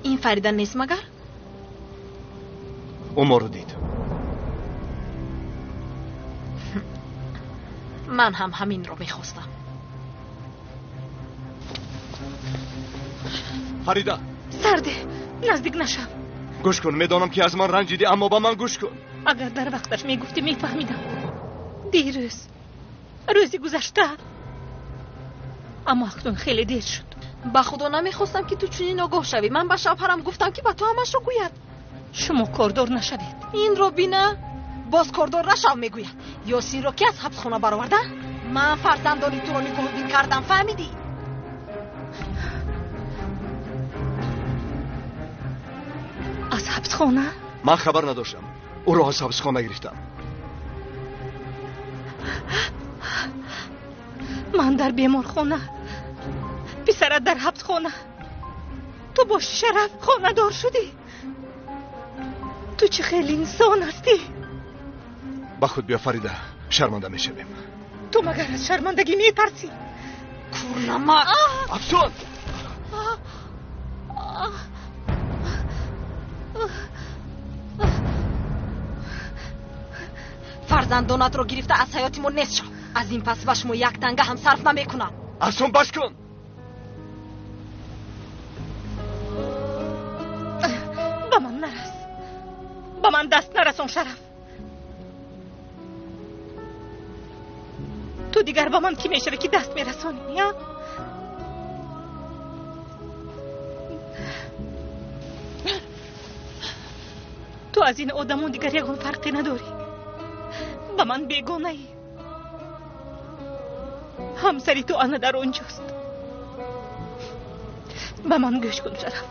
Ин Фарида нест магар? Ӯ моро дид. Ман ҳам ҳаминро мехостам. Фарида! Сарде, наздик нашав. Гӯш кун, медонам ки аз ман ранҷидӣ, аммо ба ман гӯш кун. Агар дар вақташ мегуфтӣ, мефаҳмидам. Дирӯз, рӯзи гузашта. Аммо акнун хеле дер шуд. Ба худо намехостам ки ту чунин огоҳ шавӣ. Ман ба шавҳарам гуфтам ки ба ту ҳамашро гӯяд. Шумо кордор нашавед. Инро бина, боз кордор нашав мегӯяд. Ёсинро ки аз ҳабсхона бароварда? Ман фарзандони туро нигоҳубин кардам, фаҳмидӣ? Аз ҳабсхона? Ман хабар надоштам. Ӯро аз ҳабсхона гирифтам. Ман дар беморхона, писарат дар ҳабсхона. Ту бо шараф хонадор шудӣ. Ту чӣ хеле инсон ҳастӣ? Ба худ биё, Фарида, шарманда мешавем. Ту магар аз шармандагӣ метарсӣ? Курнамак! Афсон! Фарзандонатро гирифта аз ҳаёти мо нест шав. Аз ин пас ба шумо як танга ҳам сарф намекунам. Афсон, бас кун! Ба ман нарас. Ба ман даст нарасон, Шараф. Ту дигар ба ман кӣ мешавӣ ки даст мерасонӣ, а? Ту аз ин одамон дигар ягон фарқе надорӣ. Ба ман бегонаӣ. Ҳамсари ту ана дар он ҷост. Ба ман гӯш кун, Шараф.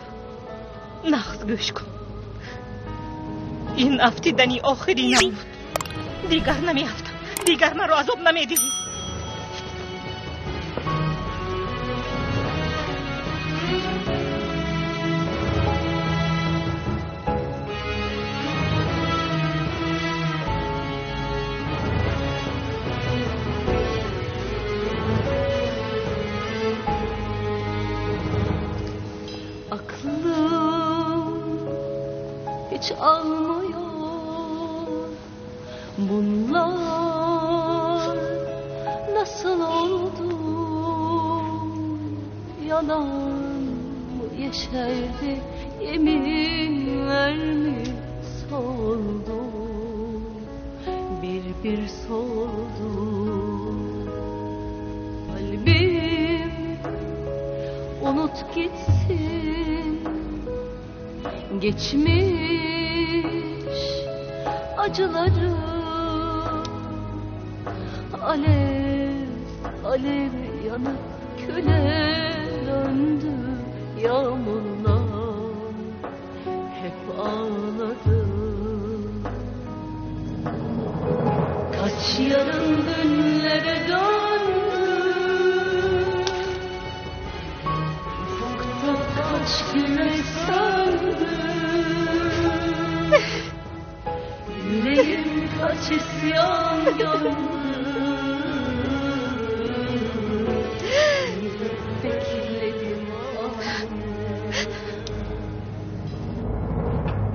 Нағз гӯш кун. Ин афтидани охиринам буд. Дигар намеафтам. Дигар маро азоб намедиҳӣ. Aklım hiç almıyor bunlar nasıl oldu? Yalan mı yeşerdi, yeminler mi soldu? Bir bir soldu. Kalbim unut gitsin geçmiş acıları. Alev alev yanıp küle döndü yağmurlar. Hep ağladım. Kaç yarın dünlere döndü. Ufukta kaç güneş söndü. Yüreğim kaç isyan yandı. Bekledim.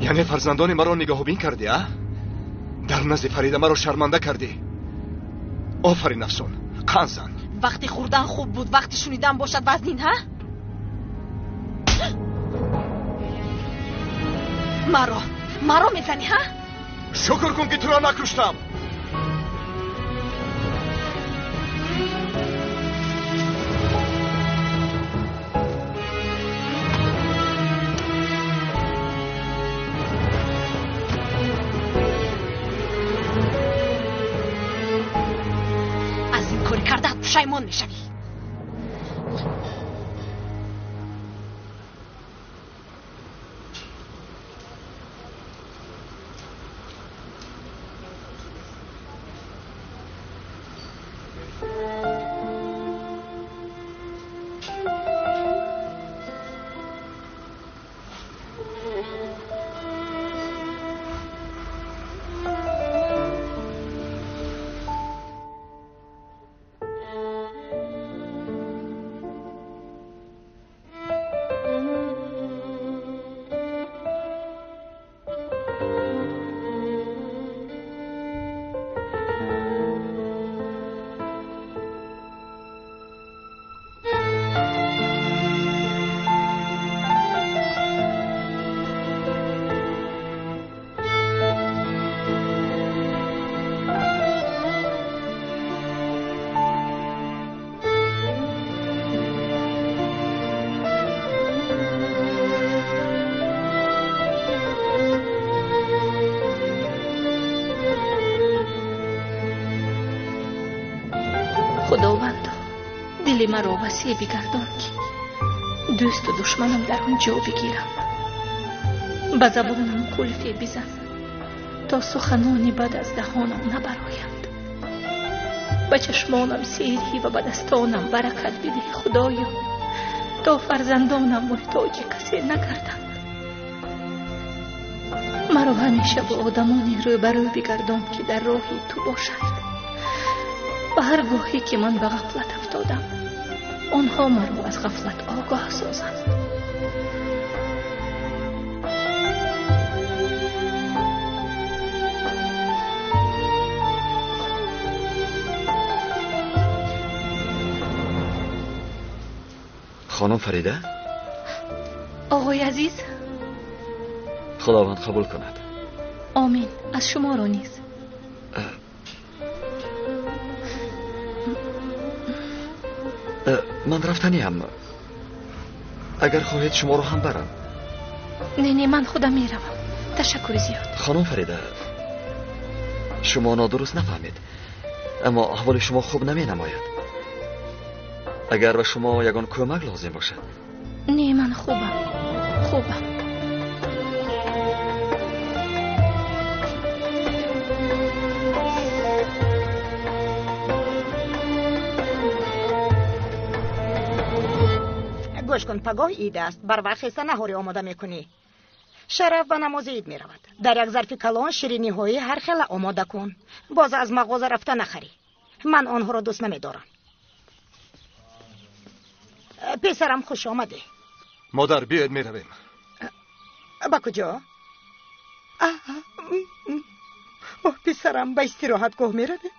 Яъне фарзандони маро нигоҳубин кардӣ, а? Дар назди Фарида маро шарманда кардӣ. Офарин, Афсон, қанд зан. Вақти хӯрдан хуб буд, вақти шунидан бошад вазнин, ҳа? Маро мезанӣ, ҳа? Шукр кун ки туро накуштам. Аз ин кори кардаат пушаймон мешавӣ. Дили маро васеъ бигардон, ки дӯсту душманам дар он ҷо бигиранд. Ба забонам қулфе бизан, то суханони бад аз даҳонам набароянд. Ба чашмонам серӣ ва ба дастонам баракат бидеҳ, Худоё, то фарзандонам муҳтоҷи касе нагарданд. Маро ҳамеша бо одамоне рӯбарӯ бигардон, ки дар роҳи ту бошанд. Ва ҳар гоҳе ки ман ба ғафлат афтодам, онҳо маро аз ғафлат огоҳ созанд. Хонум Фарида? Оғои азиз, Худованд қабул кунад. Омин. Аз шуморо низ. Ман рафтаниам. Агар хоҳед, шуморо ҳам барам. Не, не, ман худам меравам. Ташаккури зиёд. Хонум Фарида, шумо нодуруст нафаҳмед, аммо аҳволи шумо хуб наменамояд. Агар ба шумо ягон кӯмак лозим бошад. Не, ман хубам, хубам. Гӯш кун, пагоҳ ид аст. Барвақт хеста наҳорӣ омода мекунӣ. Шараф ба намози ид меравад. Дар як зарфи калон шириниҳои ҳар хела омода кун. Боз аз мағоза рафта нахарӣ. Ман онҳоро дӯст намедорам. Писарам, хуш омадӣ. Модар, биёед меравем. Ба куҷо? Оҳ, писарам, ба истироҳатгоҳ меравем.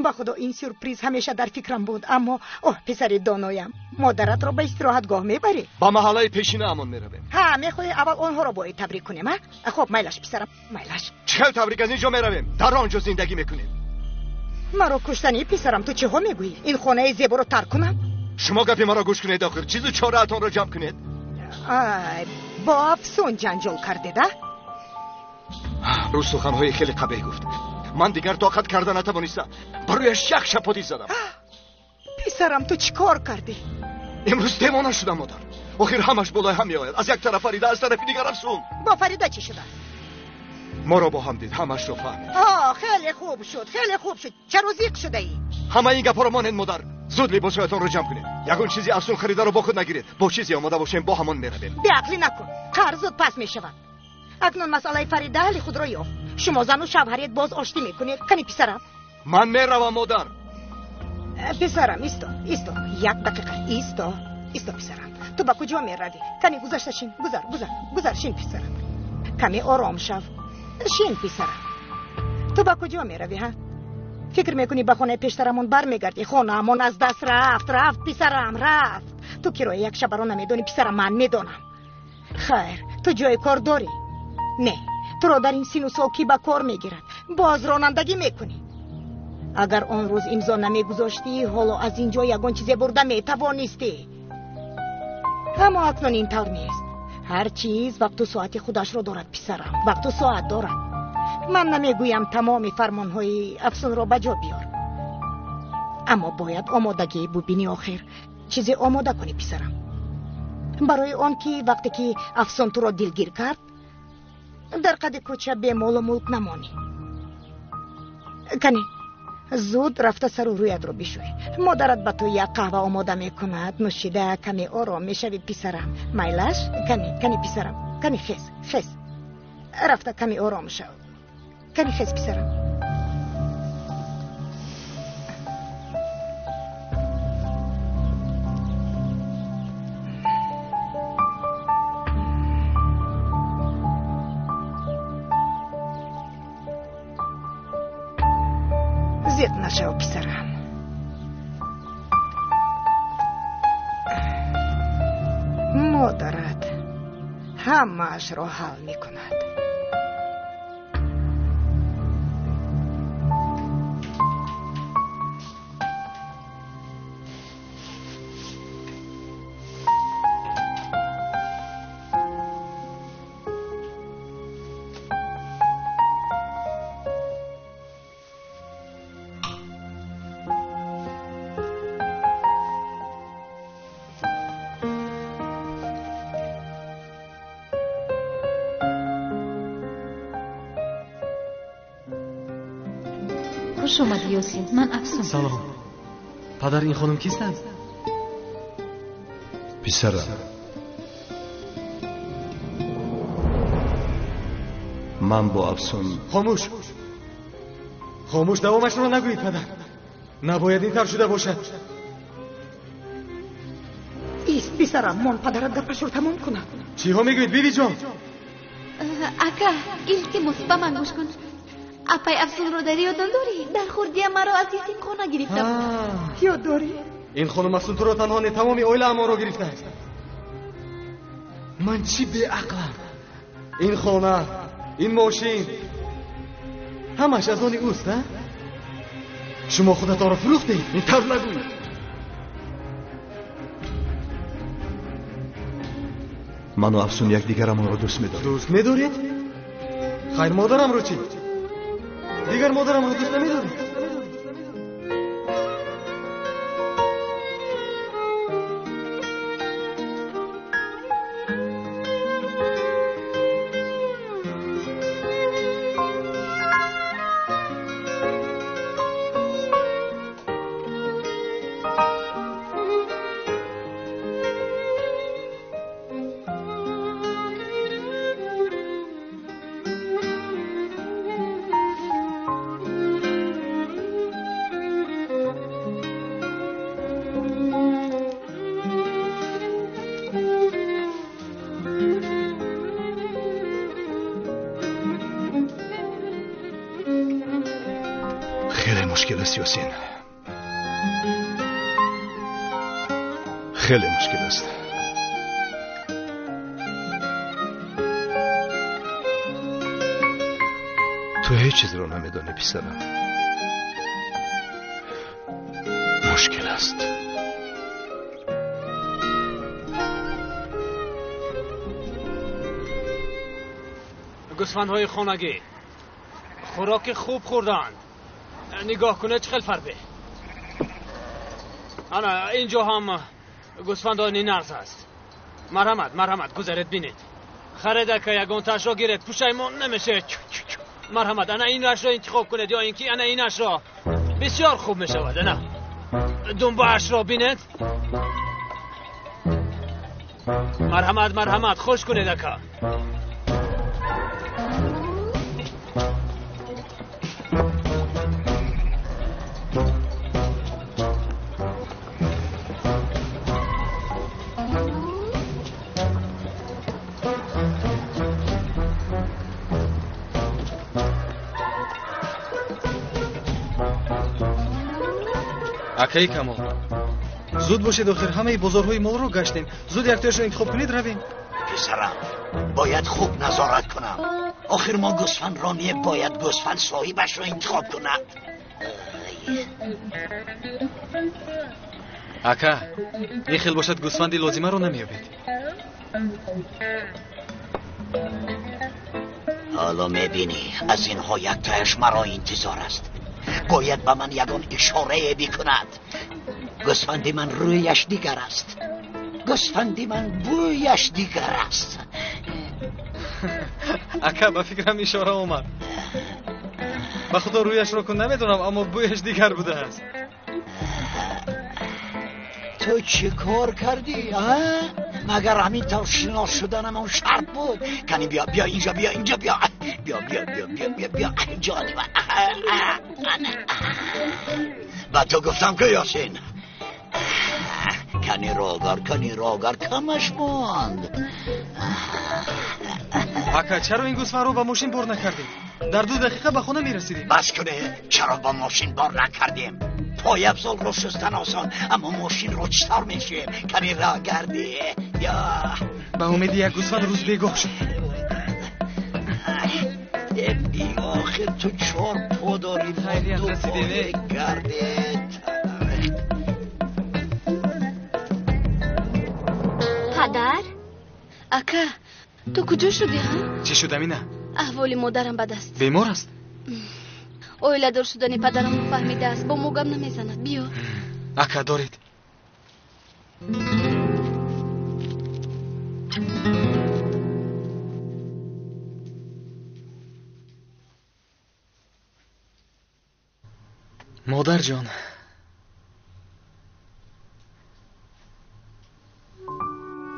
Ба худо, ин сюрприз ҳамеша дар фикрам буд, аммо оҳ, писари доноям, модаратро ба истироҳатгоҳ мебарӣ? Ба маҳаллаи пешинаамон меравем. Ҳа, мехоҳӣ аввал онҳоро бояд табрик кунем, а? Хоб, майлаш, писарам, майлаш. Чӣ хел табрик? Аз ин ҷо меравем, дар он ҷо зиндагӣ мекунем. Маро куштанӣ, писарам, ту чиҳо мегӯӣ? Ин хонаи зеборо тарк кунам? Шумо гапи маро гӯш кунед, охир чизу чораатонро ҷамъ кунед. Ай, бо Афсун ҷанҷол кардед, а? Рӯз суханҳои хеле қабеҳ гуфт. Ман дигар тоқат карда натавонистам, барояш як шапотӣ задам. Писарам, ту чӣ кор кардӣ? Имрӯз девона шудам, модар. Охир ҳамаш болои ҳам меояд. Аз як тараф Фарида, аз тарафи дигар Афсун. Бо Фарида чӣ шудааст? Моро бо ҳам дид, ҳамашро фаҳмид. Хеле хуб шуд, хеле хуб шуд. Чаро зиқ шудаӣ? Ҳамаи ин гапҳоро монед, модар. Зуд либосҳоятонро ҷамъ кунед. Ягон чизи Афсун харидаро бо худ нагиред. Бо чизе омода бошем, бо ҳамон меравем. Беақлӣ накун, қарз зуд пас мешавад. Акнун масъалаи Фарида ҳалли худро ёфт. Шумо зану шавҳарет боз оштӣ мекунед. Кани, писарам? Ман меравам, модар. Писарам, исто, исто, як дақиқа, исто, исто, писарам. Ту ба куҷо меравӣ? Кани, гузашта шин, гузар, гузар, гузар, шин, писарам. Каме ором шав. Шин, писарам. Ту ба куҷо меравӣ, ҳа? Фикр мекунӣ ба хонаи пештарамон бармегардӣ? Хонаамон аз даст рафт, рафт, писарам, рафт. Ту кироя як шабаро намедонӣ, писарам, ман медонам. Хайр, ту ҷои кор дорӣ? Не, туро дар ин сину сол кӣ ба кор мегирад? Боз ронандагӣ мекунӣ. Агар он рӯз имзо намегузоштӣ, ҳоло аз ин ҷо ягон чизе бурда метавонистӣ. Аммо акнун ин тавр нест. Ҳар чиз вақту соати худашро дорад, писарам, вақту соат дорад. Ман намегӯям тамоми фармонҳои Афсунро ба ҷо биёр, аммо бояд омодагӣ бубинӣ. Охир чизе омода кунӣ, писарам, барои он ки вақте ки Афсун туро дилгир кард, дар қади кӯча бемолу мулк намонӣ. Кани, зуд рафта сару рӯятро бишӯй. Модарат ба ту як қаҳва омода мекунад. Нӯшида каме ором мешавӣ, писарам. Майлаш? Кани, кани, писарам, кани, хез, хез, рафта каме ором шав. Кани, хез, писарам. Зиқ нашав, писарам. Модарат ҳамаашро ҳал мекунад. Хуш омадӣ, Ёсин. Ман Афсун. Салом. Падар, ин хонум кистанд? Писарам, ман бо Афсун. Хомӯш, хомӯш, давомашро нагӯед, падар. Набояд ин тавр шуда бошад. Ист, писарам, мон падарат гапашро тамом кунад. Чиҳо мегӯед, бибиҷон? Ака, илтимос, ба ман гӯш кун. Апай Афсунро дар ёд надорӣ? Дар хурдия маро аз ятимхона гирифта буд. Ёд дорӣ? Ин хонум Афсун туро танҳо не, тамоми оилаамонро гирифтааст. Ман чӣ беақлам! Ин хона, ин мошин, ҳамаш аз они ӯст, а? Шумо худатонро фурӯхтед. Ин тавр нагӯед. Ману Афсун якдигарамонро дӯст медорем. Дӯст медоред? Хайр, модарамро чӣ? Дигар модарамро дӯст намедоред? Хеле мушкил аст, Ёсин. Хеле мушкил аст. Ту ҳеҷ чизро намедонӣ, писарам. Мушкил аст. Гӯсфандҳои хонагӣ хӯроки хуб хӯрдаанд. Нигоҳ кунед, чӣ хел фарбе. Ана инҷо ҳам гӯсфандони нағз аст. Марҳамат, марҳамат, гузаред, бинед. Харед, ака, ягонтаашро гиред, пушаймон намешавед. Марҳамат, ана инашро интихоб кунед ё ин ки ана инашро. Бисёр хуб мешавад. Ана думбаашро бинед. Марҳамат, марҳамат, хуш кунед, ака. Акаи Камол, зуд бошед, охир ҳамаи бозорҳои молро гаштем. Зуд яктояшро интихоб кунед, равем. Писарам, бояд хуб назорат кунам. Охир мо гӯсфандроние, бояд гӯсфанд соҳибашро интихоб кунад. Ака, ин хел бошад, гӯсфанди лозимаро намеёбед. Ҳоло мебинӣ, аз инҳо яктояш маро интизор аст. Бояд ба ман ягон ишорае бикунад. Гӯсфанди ман рӯяш дигар аст. Гӯсфанди ман бӯяш дигар аст. Ака, ба фикрам ишора омад. Ба худо, рӯяшро кун намедонам, аммо бӯяш дигар будааст. Ту чӣ кор кардӣ, а? Магар ҳамин тавр шинос шуданамон шарт буд? Кани биё, биё инҷо, биё инҷо, биё. Биё, биё, биё, биё, биё, биё, ҷони ман. Ба ту гуфтам ки, Ёсин. Кани рогар, кани рогар, камаш монд. Ака, чаро ин гӯсфандро ба мошин бор накардем? Дар 2 дақиқа ба хона мерасидем. Бас куне, чаро ба мошин бор накардем? Пойафзолро шустан осон, аммо мошинро чӣ тавр мешӯем? Кани роҳ гардӣ. Ба умеди як гӯсфанд рӯз бегоҳ шуд. Охир ту чор по дорӣ, Хайрият, расидем. Гардед. Падар, ака, ту куҷо шудӣ, ҳа? Чӣ шуд, Амина? Аҳволи модарам бад аст. Бемор аст? Оиладор шудани падарамро фаҳмидааст, бо мо гап намезанад. Биё. Ака, доред. Модарҷон,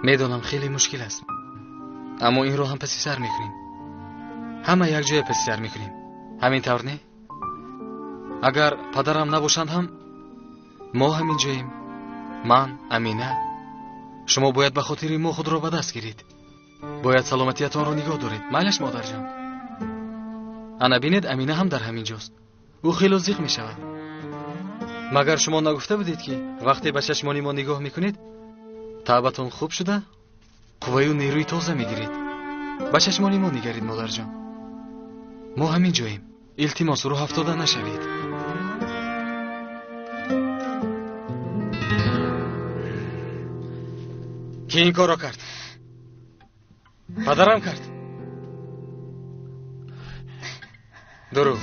медонам хеле мушкил аст, аммо инро ҳам паси сар мекунем. Ҳама якҷоя паси сар мекунем. Ҳамин тавр не? Агар падарам набошанд ҳам, мо ҳамин ҷоем. Ман, Амина. Шумо бояд ба хотири мо худро ба даст гиред. Бояд саломатиятонро нигоҳ доред. Майлаш, модарҷон. Ана бинед, Амина ҳам дар ҳамин ҷост. Ӯ хело зиқ мешавад. Магар шумо нагуфта будед, ки вақте ба чашмони мо нигоҳ мекунед, таъбатон хуб шуда, қувваю нерӯи тоза мегиред. Ба чашмони мо нигаред, модарҷон. Мо ҳамин ҷоем. Илтимос, рӯҳафтода нашавед. Ки ин корро кард? Падарам кард. Дурӯғ.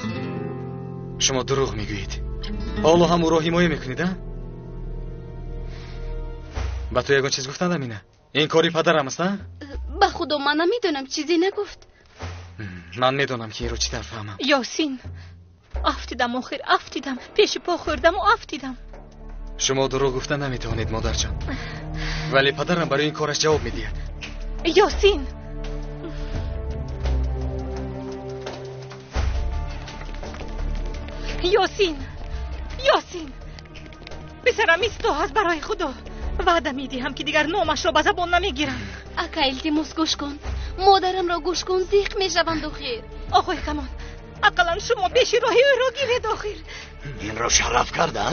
Шумо дурӯғ мегӯед. Ҳоло ҳам ӯро ҳимоя мекунед, а? Ба ту ягон чиз гуфтанд, Амина? Ин кори падарам аст, а? Ба худо, ман намедонам, чизе нагуфт. Ман медонам, ки инро чӣ тавр фаҳмам. Ёсин, афтидам, охир афтидам, пеши по хӯрдаму афтидам. Шумо дурӯғ гуфта наметавонед, модарҷон. Вале падарам барои ин кораш ҷавоб медиҳад. Ёсин! Ёсин! Ёсин! Писарам, исто, аз барои худо. Ваъда медиҳам, ки дигар номашро ба забон намегирам. Ака, илтимос, гӯш кун. Модарамро гӯш кун, зиқ мешаванд охир. Оғои Камол, ақаллан шумо пеши роҳи ӯро гиред охир. Инро шараф карда?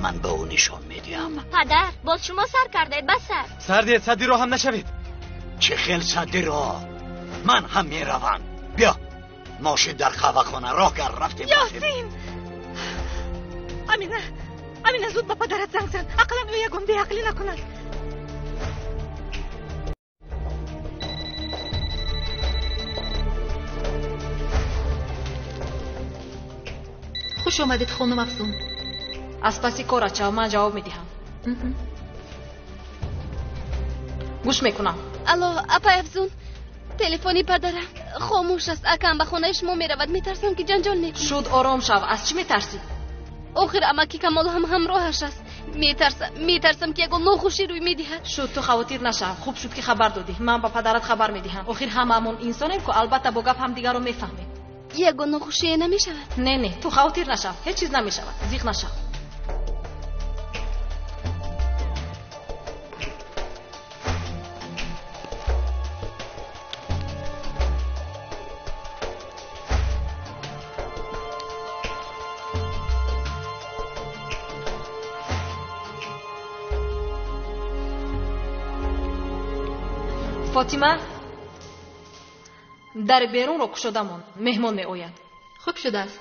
Ман ба ӯ нишон медиҳам. Падар, боз шумо сар кардаед, бас сар. Сар диҳед, садди роҳ ҳам нашавед. Чӣ хел садди роҳ? Ман ҳам меравам. Биё, мошин дар қаҳвахона роҳ кард, рафтем. Ёсин! Амина, Амина, зуд ба падарат занг зан. Ақаллан ӯ ягон беақлӣ накунад. Хуш омадед, хонум Афзун. Аз паси корат шав, ман ҷавоб медиҳам. Гӯш мекунам. Алло, апай Афзун, телефони падарам хомӯш аст. Акам ба хонаи шумо меравад. Метарсам, ки ҷанҷол мекунад. Шуд, ором шав. Аз чӣ метарсӣ? Охир амаки Камол ҳам ҳамроҳаш аст. Метарсам, ки ягон нохушӣ рӯй медиҳад. Шуд, ту хавотир нашав. Хуб шуд, ки хабар додӣ. Ман ба падарат хабар медиҳам. Охир ҳамаамон инсонем, ку албатта бо гап ҳамдигарро мефаҳмем. Ягон нохушие намешавад? Не, не, ту хавотир нашав. Ҳеҷ чиз намешавад. Зиқ нашав. Фотима, дари берунро кушода мон, меҳмон меояд. Хуб шудааст.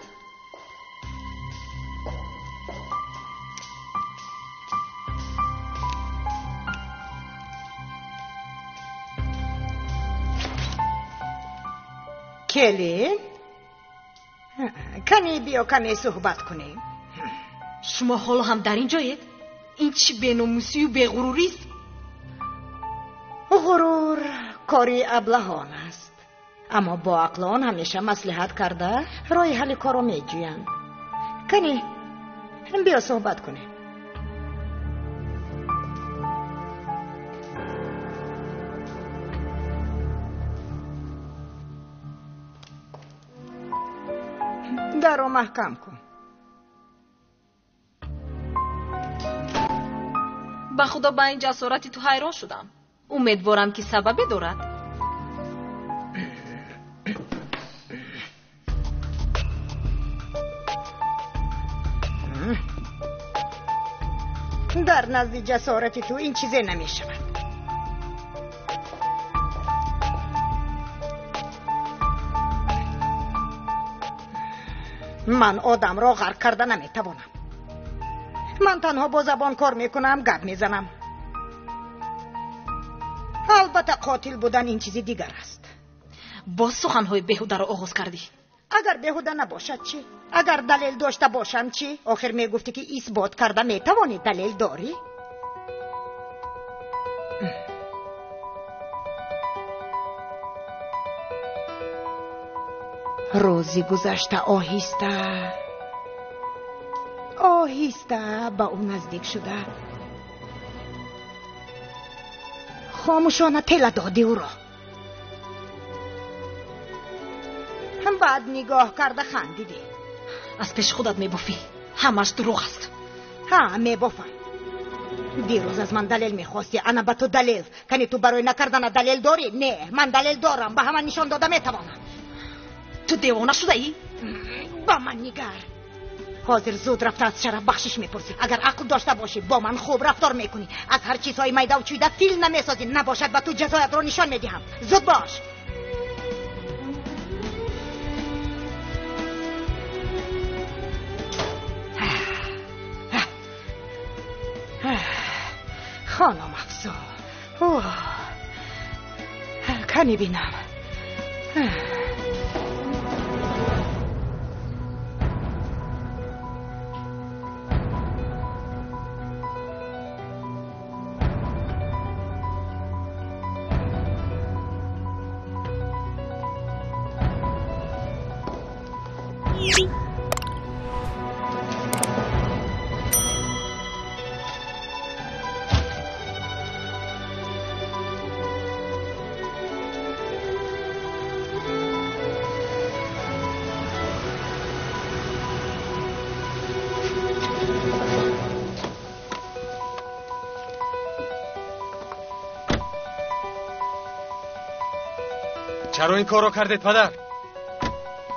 Келин, каме биё, каме суҳбат кунем. Шумо ҳоло ҳам дар ин ҷоед? Ин чӣ беномусию беғурурист? Ғурур кори аблаҳон аст, аммо бо ақлон ҳамеша маслиҳат карда роҳи ҳалли корро меҷӯянд. Кани биё суҳбат кунем. Дарро маҳкам кун. Ба худо, ба ин ҷасорати ту ҳайрон шудам. Умедворам, ки сабабе дорад. Дар назди ҷасорати ту ин чизе намешавад. Ман одамро ғарқ карда наметавонам. Ман танҳо бо забон кор мекунам, гап мезанам. Албатта қотил будан ин чизи дигар аст. Боз суханҳои беҳударо оғоз кардӣ. Агар беҳуда набошад чӣ? Агар далел дошта бошам чӣ? Охир мегуфтӣ, ки исбот карда метавонӣ, далел дорӣ? Рӯзи гузашта оҳиста Оҳиста ба ӯ наздик шуда хомӯшона тела додӣ ӯро. Баъд нигоҳ карда хандидӣ. Аз пеши худат мебофӣ. Ҳамаш дурӯғ аст. Ҳа, мебофам. Дирӯз аз ман далел мехостӣ, ана ба ту далел. Кани ту барои накардана далел дорӣ? Не, ман далел дорам, ба ҳама нишон дода метавонам. Ту девона шудаӣ? Ба ман нигар. Ҳозир зуд рафта аз Шараф бахшиш мепурсӣ. Агар ақл дошта бошӣ, бо ман хуб рафтор мекунӣ. Аз ҳар чизҳои майдаву чӯйда филм намесозӣ. Набошад, ба ту ҷазоятро нишон медиҳам. Зуд бош. Хонум Афзун, кани бинам. Чаро ин корро кардед, падар?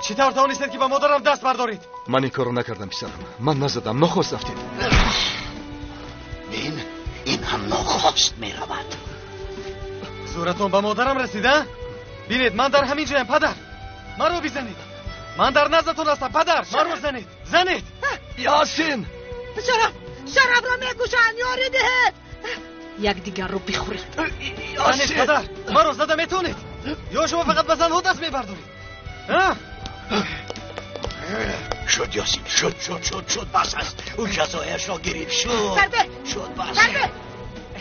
Чӣ тавр тавонистед, ки ба модарам даст бардоред? Ман ин корро накардам, писарам. Ман назадам, нохост афтид. Бин, ин ҳам нохост меравад. Зӯратон ба модарам расид, а? Бинед, ман дар ҳамин ҷоям, падар. Маро бизанед. Ман дар наздатон ҳастам, падар. Маро занед, занед. Ясин! Шараф, Шарафро мекушанд, ёрӣ диҳед. Якдигарро бихӯред. Занед, падар. Маро зада метавонед? Ё шумо фақат ба занҳо даст мебардоред? Шуд, Ёсин, шуд, шуд, шуд, шуд, бас аст. Ӯ ҷазояшро гирифт, шуд. Шуд, бас.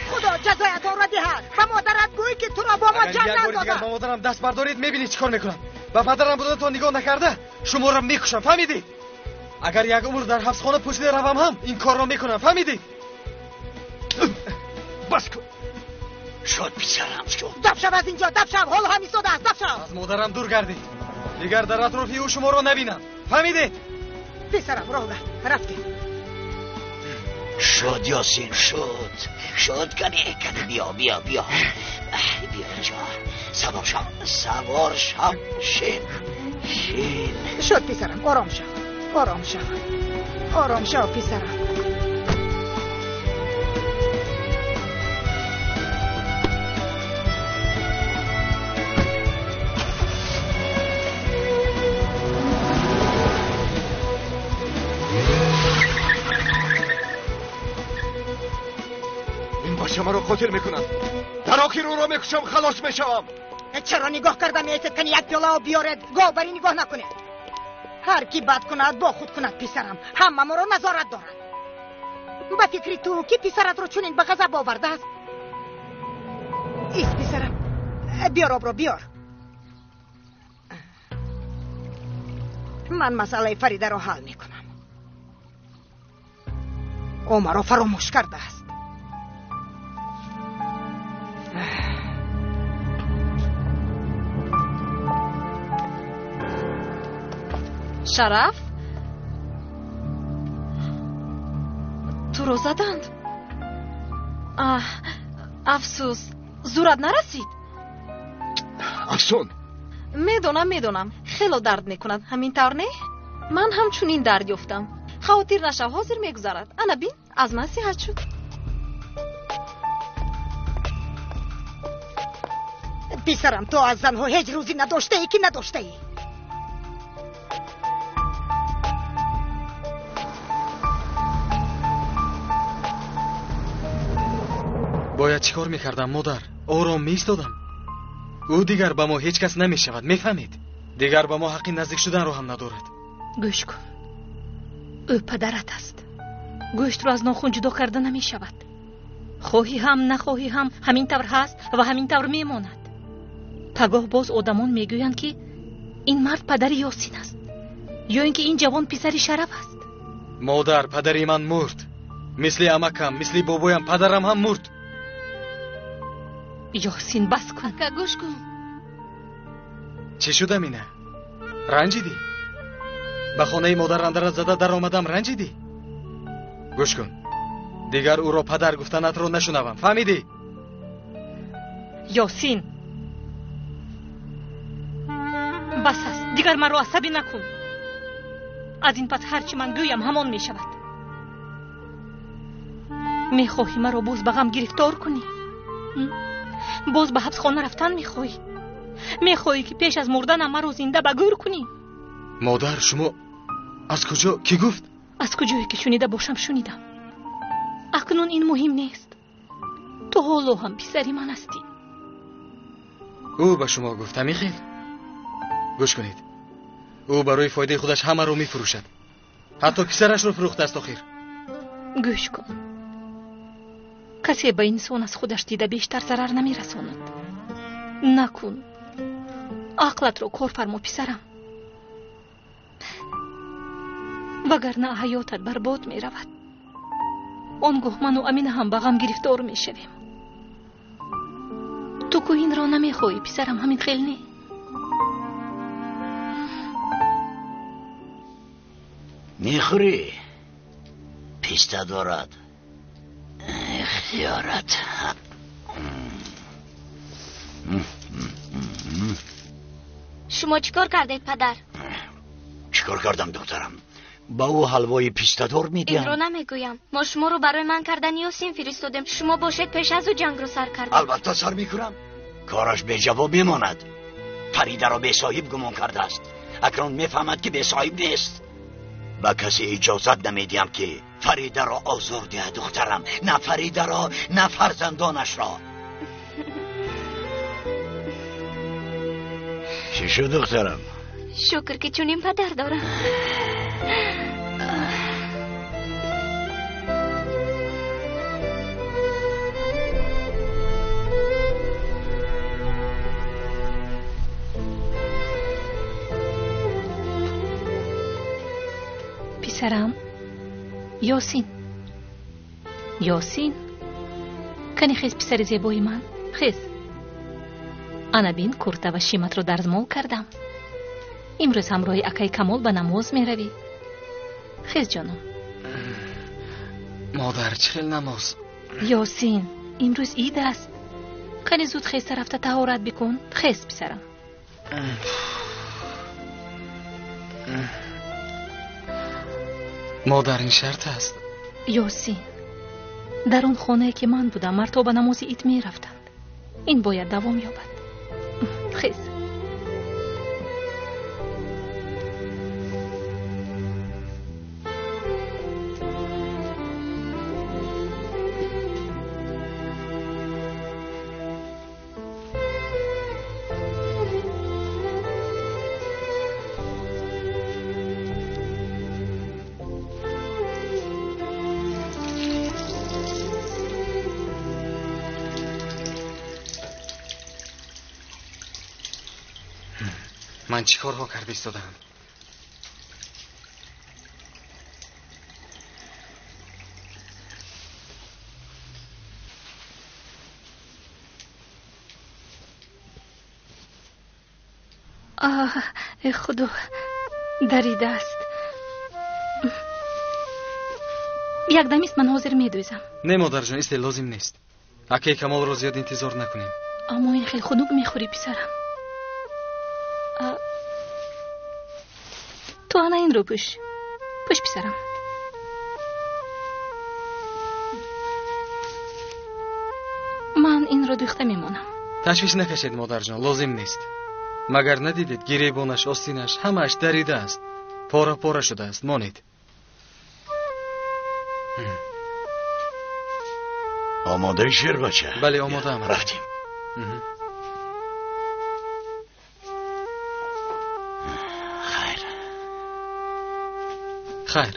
Худо ҷазоятонро диҳад. Ба модарат гӯй, ки туро бо мо ҷанг Агар як бори дигар нандозад. ба модарам даст бардоред, мебинед чӣ кор мекунам. Ба падарам буданатон нигоҳ накарда, шуморо мекушам, фаҳмидед? Агар як умр дар ҳабсхона пӯшида равам ҳам, ин корро мекунам, фаҳмидед? Бас кун. Шуд, писарам, шуд. Даф шав аз инҷо, даф шав. Ҳоло ҳам истодааст, даф шав. Аз модарам дур гардед. Дигар дар атрофи ӯ шуморо набинам. Фаҳмидед? Писарам, роҳ рафтем. Шуд, Ёсин, шуд. Шуд, кане, кане, биё, биё, биё. Биё инҷо. Савор шав, савор шав. Шин, шин. Шуд, писарам, ором шав. Ором шав. Ором шав, писарам. Ин бача маро қотил мекунад. Дар охир ӯро мекушам, халос мешавам. Чаро нигоҳ карда меистед? Кани як пиёла об биёред. Говбарӣ нигоҳ накунед. Ҳар ки бад кунад, бо худ кунад, писарам. Ҳама моро назорат дорад. Ба фикри ту, ки писаратро чунин ба ғазаб овардааст? Ист, писарам. Биёр обро, биёр. Ман масъалаи Фаридаро ҳал мекунам. Ӯ маро фаромӯш кардааст. Шараф, туро заданд. Аҳ, афсӯс, зӯрат нарасид. Афсун! Медонам, медонам, хело дард мекунад, ҳамин тавр не? Ман ҳам чунин дард ёфтам. Хавотир нашав, ҳозир мегузарад. Ана бин, аз ман сиҳат шуд. Писарам, ту аз занҳо ҳеҷ рӯзӣ надоштаӣ, ки надоштаӣ. Бояд чӣ кор мекардам, модар? Ором меистодам. Ӯ дигар ба мо ҳеҷ кас намешавад, мефаҳмед? Дигар ба мо ҳаққи наздик шуданро ҳам надорад. Гӯш кун, ӯ падарат аст. Гӯштро аз нохун ҷудо карда намешавад. Хоҳӣ ҳам, нахоҳӣ ҳам, ҳамин тавр ҳаст ва ҳамин тавр мемонад. Пагоҳ боз одамон мегӯянд, ки ин мард падари Ёсин аст, ё ин ки ин ҷавон писари Шараф аст. Модар, падари ман мурд. Мисли амакам, мисли бобоям, падарам ҳам мурд. Ёсин, бас кун. Ака, гӯш кун. Чӣ шуд, Амина? Ранҷидӣ? Ба хонаи модар андарат зада даромадам, ранҷидӣ? Гӯш кун, дигар ӯро падар гуфтанатро нашунавам, фаҳмидӣ? Ёсин, бас аст, дигар маро асабӣ накун. Аз ин пас ҳар чӣ ман гӯям ҳамон мешавад. Мехоҳӣ маро боз ба ғам гирифтор кунӣ? Боз ба ҳабсхона рафтан мехоҳӣ? Мехоҳӣ ки пеш аз мурданам маро зинда ба гӯр кунӣ? Модар, шумо аз куҷо? Кӣ гуфт? Аз куҷое ки шунида бошам шунидам. Акнун ин муҳим нест. Ту ҳоло ҳам писари ман ҳастӣ. Ӯ ба шумо гуфт, ҳамин хел? Гӯш кунед, ӯ барои фоидаи худаш ҳамаро мефурӯшад, ҳатто писарашро фурӯхтааст охир. Гӯш кун, касе ба инсон аз худаш дида бештар зарар намерасонад. Накун, ақлатро кор фармо, писарам, вагарна ҳаётат барбод меравад. Он гоҳ ману Амина ҳам ба ғам гирифтор мешавем. Ту ку инро намехоҳӣ, писарам, ҳамин хел не? Мехӯрӣ? Писта дорад. Ихтиёрат. Шумо чӣ кор кардед, падар? Чӣ кор кардам, духтарам? Ба ӯ ҳалвои пистадор медиҳам. Инро намегӯям. Мо шуморо барои ман кардани Ёсин фиристодем. Шумо бошед пеш аз ӯ ҷангро сар кардед. Албатта сар мекунам. Кораш беҷавоб мемонад. Фаридаро бесоҳиб гумон кардааст. Акнун мефаҳмад ки бесоҳиб нест. Ба касе иҷозат намедиҳам ки Фаридаро озор диҳад, духтарам. На Фаридаро, на фарзандонашро. Чӣ шуд, духтарам? Шукр ки чунин падар дорам. Писарам, Ёсин, Ёсин, кани хез, писари зебои ман, хез. Ана бин, курта ва шиматро дарзмол кардам. Имрӯз ҳамроҳи акаи Камол ба намоз меравӣ. Хез, ҷоном. Модар, чӣ хел намоз? Ёсин, имрӯз ид аст. Кани зуд хеста рафта таҳорат бикун. Хез, писарам. Модар, ин шарт аст. Ёсин, дар он хонае ки ман будам, мардҳо ба намози ид мерафтанд. Ин бояд давом ёбад. Хез. Ман чӣ корҳо карда истодаам? Оҳ, э худо, даридааст. Якдамист, ман ҳозир медӯзам. Не, модарҷон, исте, лозим нест. Акаи Камолро зиёд интизор накунем. Аммо ин хел хунук мехӯрӣ, писарам. Ту ана инро пӯш. Пӯш, писарам. Ман инро дӯхта мемонам. Ташвиш накашед, модарҷон, лозим нест. Магар надидед, гиребонаш, остинаш ҳамааш даридааст, пора пора шудааст. Монед. Омодаи, шербача? Бале, омодаам. Рафтем. Хайр. Хайр.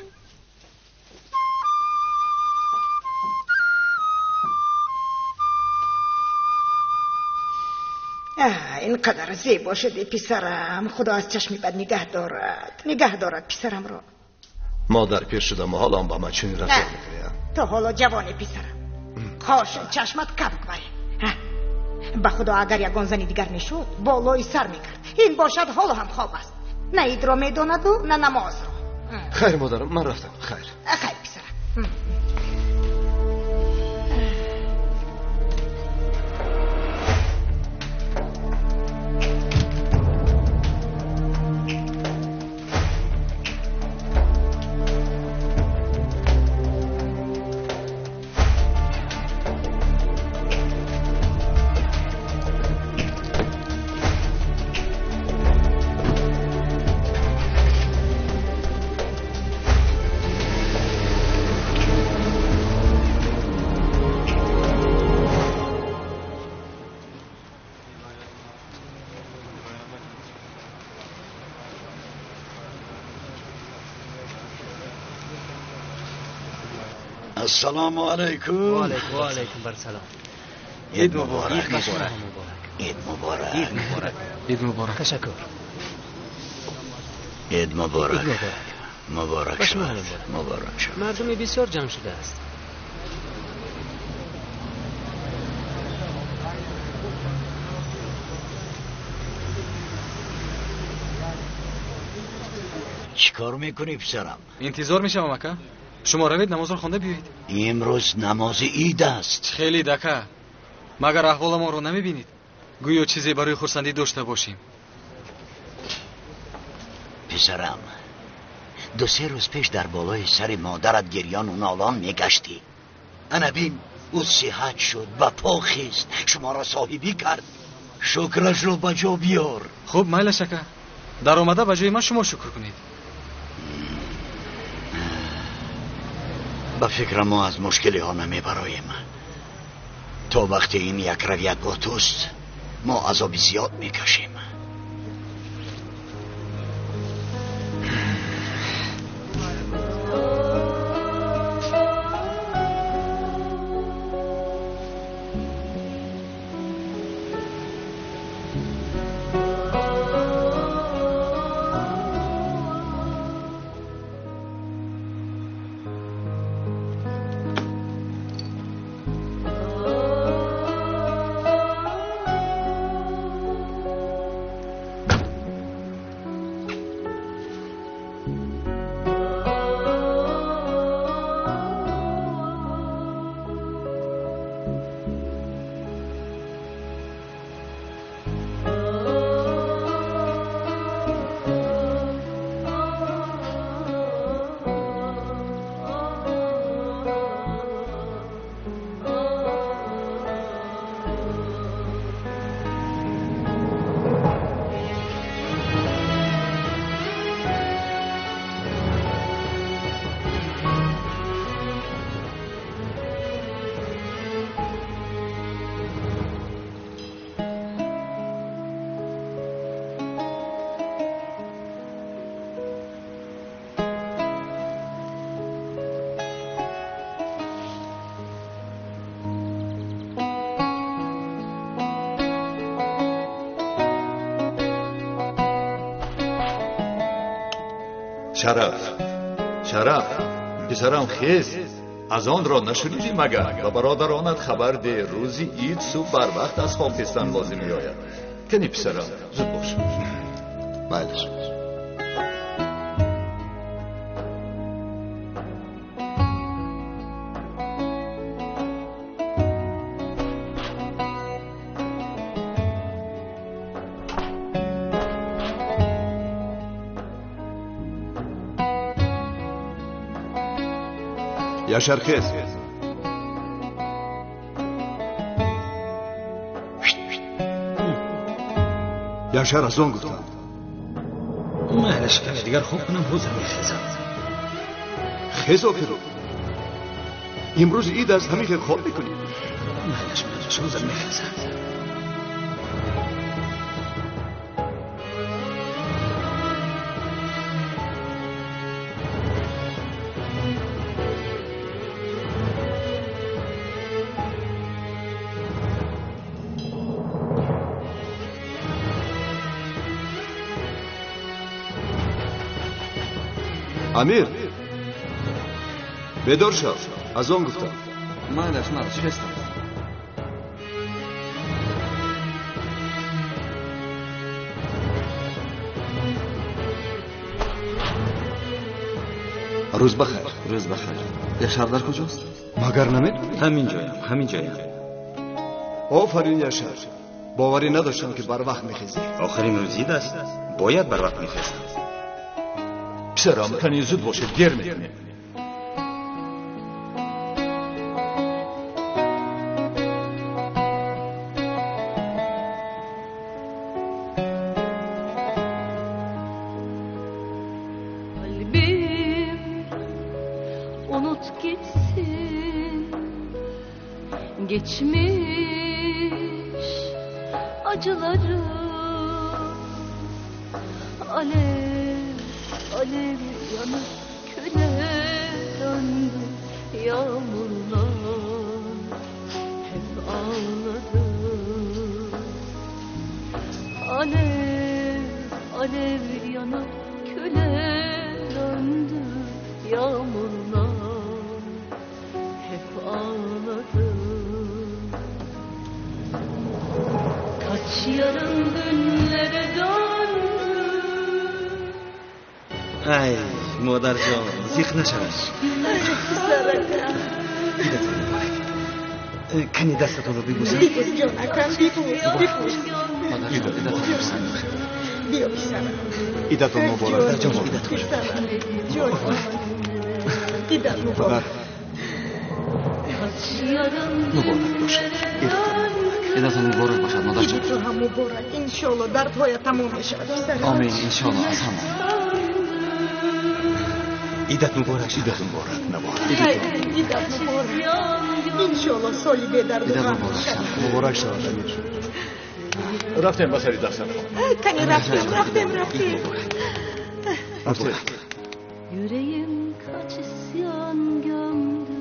Ин қадар зебо шуди, писарам. Худо аз чашми бад нигаҳ дорад, нигаҳ дорад писарамро. Модар пир шудам ва ҳоло ҳам ба ман чунин рафтор мекунӣ. Ту ҳоло ҷавонӣ писарам. Хош чашмат кабк баре. Ба худо агар ягон зани дигар мешуд, болои сар мекард. Ин бошад ҳоло ҳам хоб аст. На идро медонаду, на намозро. Хайр модарам, ман рафтам. Хайр. Хайр писарам. السلام علیکم. و علیکم بر سلام. عید مبارک. عید مبارک. عید مبارک. عید مبارک. تشکر. عید مبارک. مبارک شد. مبارک شد. مردم بسیار جمع شده است. چیکار میکنی پسرم؟ انتظار میشم اکا. شما روید намозро хонда биёед. Имрӯз намози ид аст. Хеле дака. Магар аҳволамонро намебинед? Гӯё чизе барои хурсандӣ дошта бошем. Писарам, ду се рӯз пеш дар болои сари модарат гирёну нолон мегаштӣ. Ана бин, ӯ сиҳат шуд, ба по хист, шуморо соҳибӣ кард. Шукрашро ба ҷо биёр. Хуб, майлаш ака. Даромада ба ҷои ман шумо шукр кунед. Ба фикрам мо аз мушкилиҳо намебароем. То вақте ин якравият бо туст, мо азоби зиёд мекашем. Шараф, Шараф, писарам хез, аз онро нашунидӣ магар? Ба бародаронат хабар деҳ, рӯзи ид субҳ барвақт аз хоб хестан лозим меояд. Кани писарам, зуд бош. Майлаш. Яшар, хез. Яшар, аз он гуфтам. Майлаш, каме дигар хоб кунам, ҳозир мехезам. Хез охиро. Имрӯз ид аст, ҳамин хел хоб мекунӣ. Майлаш, майлаш, ҳозир мехезам. Амир, Бедор шав, аз он гуфтам. Майлаш, майлаш, хестам. Рӯз бахайр. Рӯз бахайр. Яшар дар куҷост? Магар намедонӣ? Ҳамин ҷоям, ҳамин ҷоям. Офарин Яшар. Боварӣ надоштам ки барвақт мехезӣ. Охир имрӯз ид аст. Бояд барвақт мехезам. Писарам, кани зуд бошед, дер мекунем. Kalbim unut gitsin geçmiş acıları, alev alev yanıp küle döndü yağmurlar, hep ağladım. Alev alev yanıp küle döndü yağmurlar, hep ağladım. Kaç yarım günlere döndü. Ай, модарҷон, зиқ нашавед. Писаракам. Идатон муборак. Кани дастатонро бибӯсам. Бибӯс, ҷонакам, бибӯс, бибӯс. Модарҷон, идатон муборак. Биё, писарам. Идатон муборак. Модарҷон, идатон. Писарам, ҷонам. Идат муборак. Kaç yarım Муборак бошад. Идатон муборак бошад, модарҷон. Иди ту ҳам муборак. Иншоалло дардҳоят тамом мешавад, писарам. Омин, иншоалло, аз ҳама. Идат муборак. Идат муборак, навор. Идат муборак. Иншоалло соли бедарду Идат ғам муборак мешавад. шавад. Муборак шавад, Амир. Рафтем ба сари дастархон. Кани рафтем, рафтем, рафтем. Рафтем. Yüreğim kaç isyan gömdü.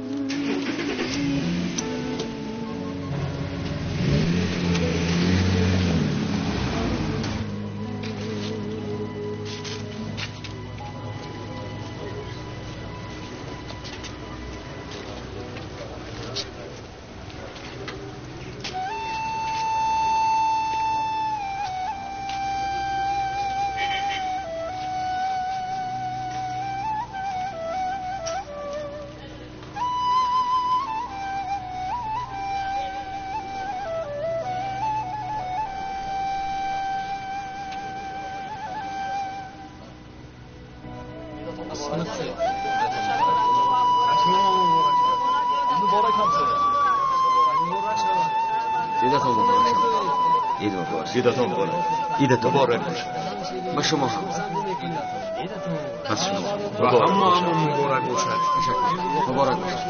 Идатон муборак шавад. Ид муборак. Идатон муборак. Идатон муборак бошад. Ба шумо ҳам. Аз шумо. Ба ҳамаамон муборак бошад. Ташаккур. Муборак бошад.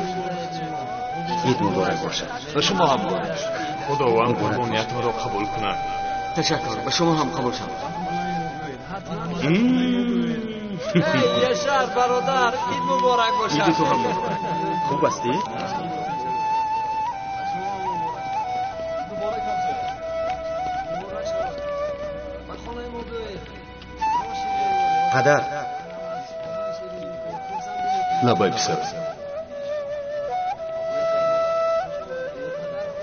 Ид муборак бошад. Ба шумо ҳам муборак бошад. Худованд қурбониятонро қабул кунад. Ташаккур. Ба шумо ҳам қабул шавад. Яшар, бародар, ид муборак бошад. Иди ту ҳам муборак. Хуб ҳастӣ? Падар. Лабай, писарам.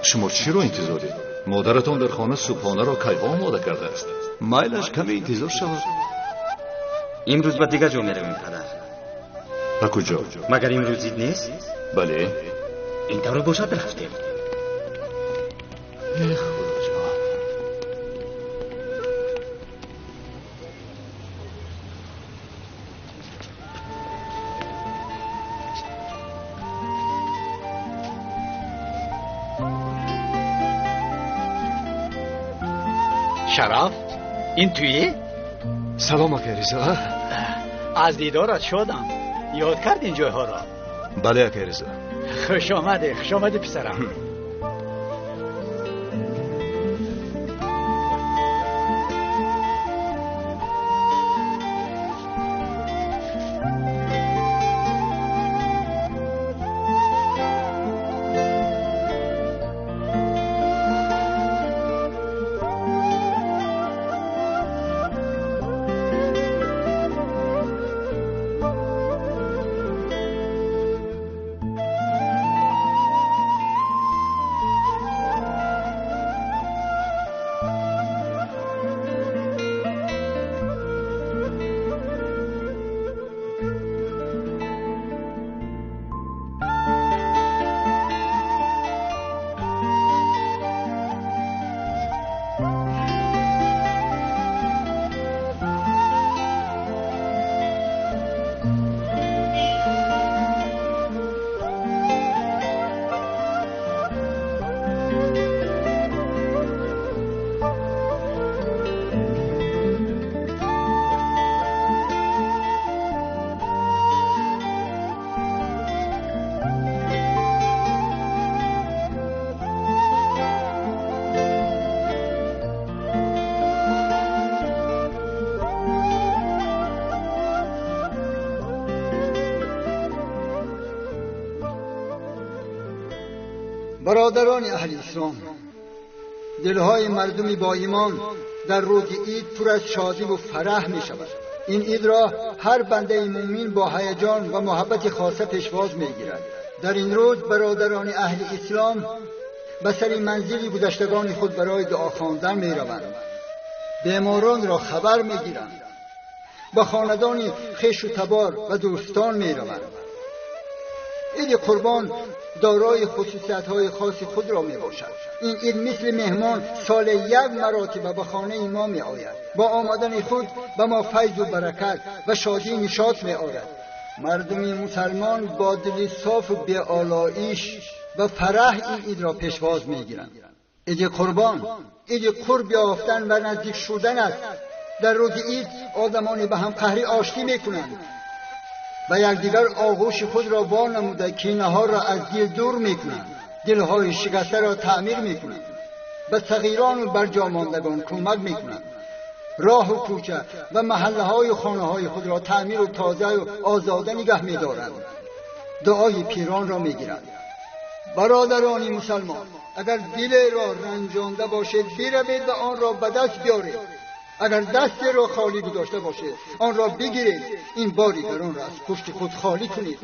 Шумо чиро интизоред? Модаратон дар хона субҳонаро кайҳо омода кардааст. Майлаш каме интизор шавад. Имрӯз ба дигар ҷо меравем, падар. Ба куҷо? Магар имрӯз ид нест? Бале. Ин тавр бошад, рафтем. Э, Худоҷон. Шараф, ин туӣ? Салом, акай Ризо. Аз дидорат шодам. Ёд кард ин ҷойҳоро? Бале, акай Ризо. Хуш омадӣ, хуш омадӣ, писарам. Бародарони аҳли ислом, дилҳои мардуми боимон дар рӯзи ид пур аз шодӣ ва фараҳ мешавад. Ин идро ҳар бандаи мӯмин бо ҳаяҷон ва муҳаббати хоса пешвоз мегирад. Дар ин рӯз бародарони аҳли ислом ба сари манзили гузаштагони худ барои дуо хондан мераванд, беморонро хабар мегиранд, ба хонадони хешу табор ва дӯстон мераванд. Иди қурбон дорои хусусиятҳои хоси худро мебошад. Ин ид мисли меҳмон соли як маротиба ба хонаи мо меояд. Бо омадани худ ба мо файзу баракат ва шодии нишот меорад. Мардуми мусалмон бо дили софу беолоиш ва фараҳ ин идро пешвоз мегиранд. Иди қурбон иди қурб ёфтан ва наздик шудан аст. Дар рӯзи ид одамоне ба ҳам қаҳрӣ оштӣ мекунанд ва якдигар оғӯши худро во намуда кинаҳоро аз дил дур мекунанд, дилҳои шикастаро таъмир мекунанд, ба сағирону барҷомондагон кӯмак мекунанд, роҳу кӯча ва маҳаллаҳою хонаҳои худро таъмиру тозаю озода нигаҳ медоранд, дуои пиронро мегиранд. Бародарони мусалмон, агар дилеро ранҷонда бошед, биравед ва онро ба даст биёред. Агар дастеро холӣ гузошта бошед, онро бигиред. Ин бори гаронро аз пушти худ холӣ кунед.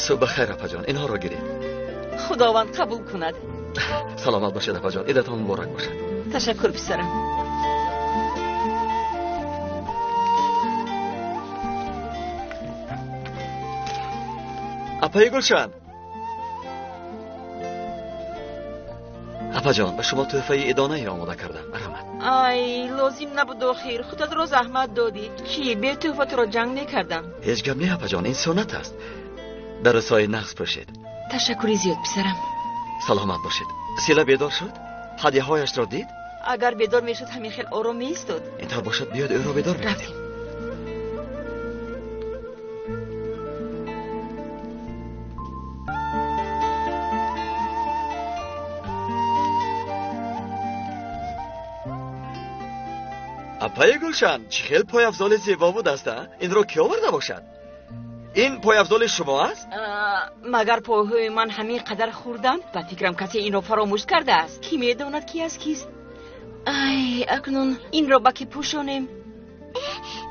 Субҳ бахайр, апаҷон, инҳоро гиред. Худованд қабул кунад. Саломат бошед, апаҷон, идатон муборак бошад. Ташаккур, писарам. Апаи Гулшан, апаҷон, ба шумо тӯҳфаи идонае омода кардам. Марҳамат. Ай, лозим набуд охир, худатро заҳмат додӣ. Ки бе тӯҳфа туро ҷанг мекардам. Ҳеҷ гап не, апаҷон, ин суннат аст. Дар рӯзҳои нағз пӯшед. Ташаккури зиёд, писарам. Саломат бошед. Сила бедор шуд? Ҳадияҳояшро дид? Агар бедор мешуд, ҳамин хел ором меистод. Интавр бошад, биёд ӯро бедор мекунем. Апаи Гулшан, чӣ хел пойафзоли зебо будаст, а? Инро кӣ оварда бошад? Ин пойафзоли шумо аст? Магар пойҳои ман ҳамин қадар хурданд? Ба фикрам, касе инро фаромӯш кардааст. Кӣ медонад, ки аз кист? Ай, акнун инро ба кӣ пӯшонем?